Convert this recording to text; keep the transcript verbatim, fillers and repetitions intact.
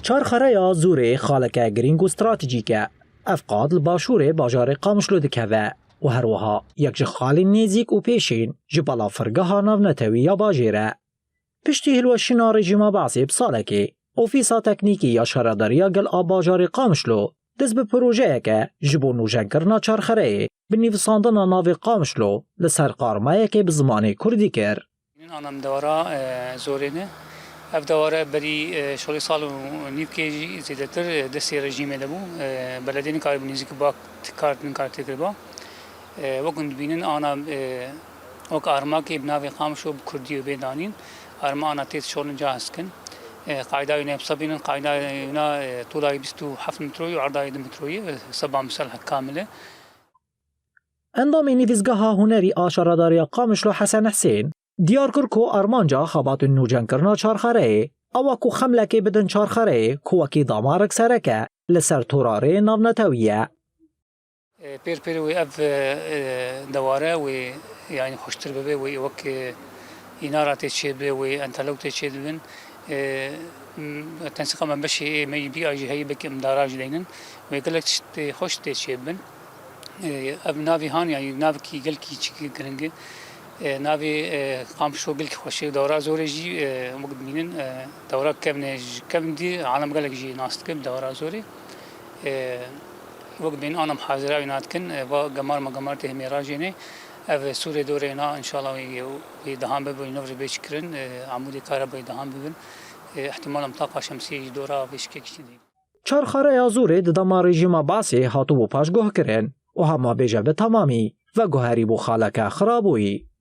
Çarxereya Zûrê xaleke girîng û stratejîk e. Ev qad li başûrê bajarê Qamişlo dikeve û her wiha yek ji xalên nêzîk û pêşîn ji balafirgeha navnetewî ya bajêr e. Piştî hilweşîna rejîma Baasê bi salekê, Ofîsa Teknîkî ya Şaredariya Gel a bajarê Qamişlo dest bi projeyeke ji bo nûjenkirina çarxereyê bi nivîsandina navê Qamişlo li ser qarmayekê bi zimanê kurdî kir. Ana em dewara, e, Zorê ne. Ev deware berî, e, şolê sal û nîvkê jî zêdetir, e, destê rejîmê de bû. E, belediyê nikaribû nêzîkî ba kar, nikar têkiriba. E, wek hûn dibînin, ana, e, wek armakê bi navê Qamişlo bi kurdî bê danîn. Arma ana tê şolin cihaz kin. E, qayda wî ne, hesabînin qayda wîna, e, tûla wî bîst û heft metroyî û erda wî du metroyî, e, hesaba misal kamil e. Endamê Nivîsgeha Hunerî a Şaredariya Qamişlo Hesen Husên diyar kir ku armanca xebatên nûcenkirina çarxereyê ew e ku xemlekê bidin çarxereyê ku wekî damarek sereke li ser torarê navnetewî ye. E, pêr pêr wê ev, e, e, deware wê, yanî xweştir bibe, wê wek, e, înara tê çêbibe, wê entelok tê çêdibin. E, m-, tensiqa me beşê ê me yî bî a jî heyî belkî em dara jî deynin. Wê gelek tiştê xweş tê çêbibin. E, ev navê han, yanî navekî gelkî çikî giring e. E, navê, e, Qamişlo gelkî xweş e. Dewra Zorê jî, e, wek dibînin, e, dewra kevn e, ji kevn dî alem gelek jî nas dike bi dewra Zorê. E, wek dibînin ana muhazira wî nadikin, e, va gemar ma gemar tê hemê rajênê. Ev Sûrê Dorê na, înşallah wê, wê dehan bibe, wê nov re bê çikirin, e, amûdê kare bê dehan bibin. E, ihtimal em taqa şemsiyê jî dora vê şikê kiştî dî. Çarxereya Zûrê di dema rejîma Baasê hatibû paşguhkirin û hema bêje bi temamî veguherîbû xaleke xirabûyî.